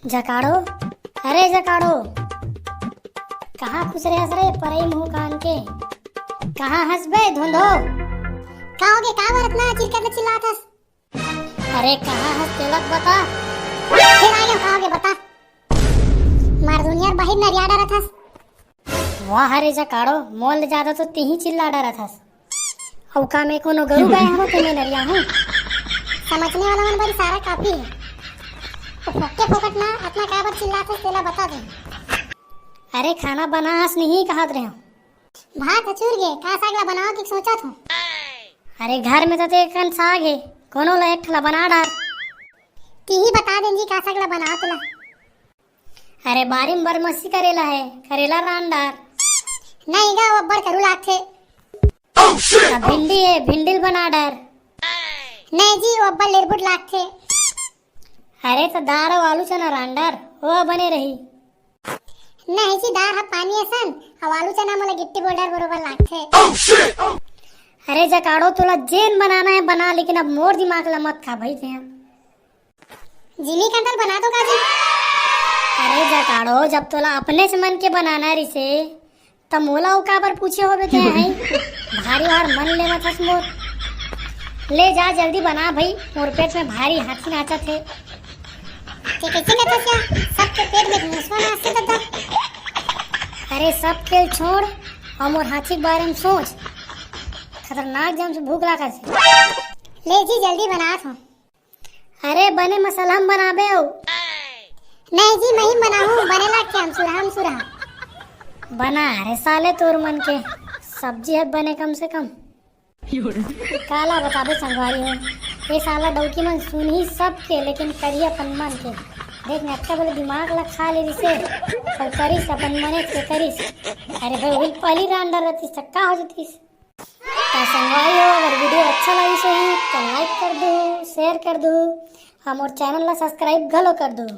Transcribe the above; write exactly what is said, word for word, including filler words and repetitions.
जकाड़ो, अरे जकाड़ो, कहाँ खुसरे हस रे परई मुंह कान के? कहाँ हस बे धोंधो? का होगे, का बर अतना चिरकत ले चिल्लात हस? अरे कहाँ हस तेला बता। फेर आ गया, का होगे बता। मार दुनिया बाहिर नरिया डरत हस। वाह रे जकाड़ो, मोल ले ज्यादा तो तिही चिल्ला डरत हस। अउ का मैं कोनो गरू गाय हवं के मैं नरिया हूँ? समझने वाला मन बर सारा काफी है। तो फोकटे फोकट ना अतना का बर चिल्लात हस तेला बता दे। अरे खाना बना हस नहीं कहत रहे हूँ। भात ह चूर गे, का साग ला बनाओ कि सोचत हूँ। अरे घर में तो ते एकन साग है, कोनो ला एक ठला बना डार। तिही बता देन जी का साग ला बनाओ तेला। अरे बारी में बरमसी करेला है, करेला रान डार। नहीं गा, वो अब्बड़ करू लागथे। अब भिंडी है, भिंडी ल बना डार। नहीं जी, वो अब्बड़ लेरबुट लागथे। अरे तो दार अउ आलू चना रान डार, वो बने रही। नहीं जी, दार ह पानी असन, अउ आलू चना मोला गिट्टी बोल्डर बरोबर लागथे। अरे जकाड़ो, तोला जेन बनाना है बना, लेकिन अब मोर दिमाग ला मत खा भाई तें। जिमी कंदल बना दो का जी? अरे जकाड़ो, जब तोला अपने से मन के बनाना रिसे, त मोला अउ काबर पूछे होबे ते है? भारी भार मन लेवत हस मोर। ले जा जल्दी बना भाई, मोर पेट में भारी हाथी नाचत है। ते कैसे कहत हस या? सबके पेट में मुसवा नाचते दादा। अरे सब खेल छोड़ अउ मोर हाथी के बारे में सोच। खतरनाक जम से भूख लागत है। ले जी जल्दी बनात हूँ। अरे बने मसाला हम बनाबे हो। नहीं जी, मैं ही बनाऊँ, बने लाग के हम सुरहा, हम सुरहा। बना रे साले तोर मन के सब्जी हत बने कम से कम। काला बताबे संगवारी हो, ये साला डौकी मन सुनही सबके, लेकिन करिया अपन मन के। देख ने, अतका बड़े दिमाग ला खा ले रिसे, अउ करिस अपन मने के करिस। अरे भाई, वही पहली रान डरतिस त का हो जतिस? त संगवारी हो, अगर वीडियो अच्छा लगिस होही त लाइक कर दू, शेयर कर दू, हमर चैनल ला सब्सक्राइब घलो कर दू।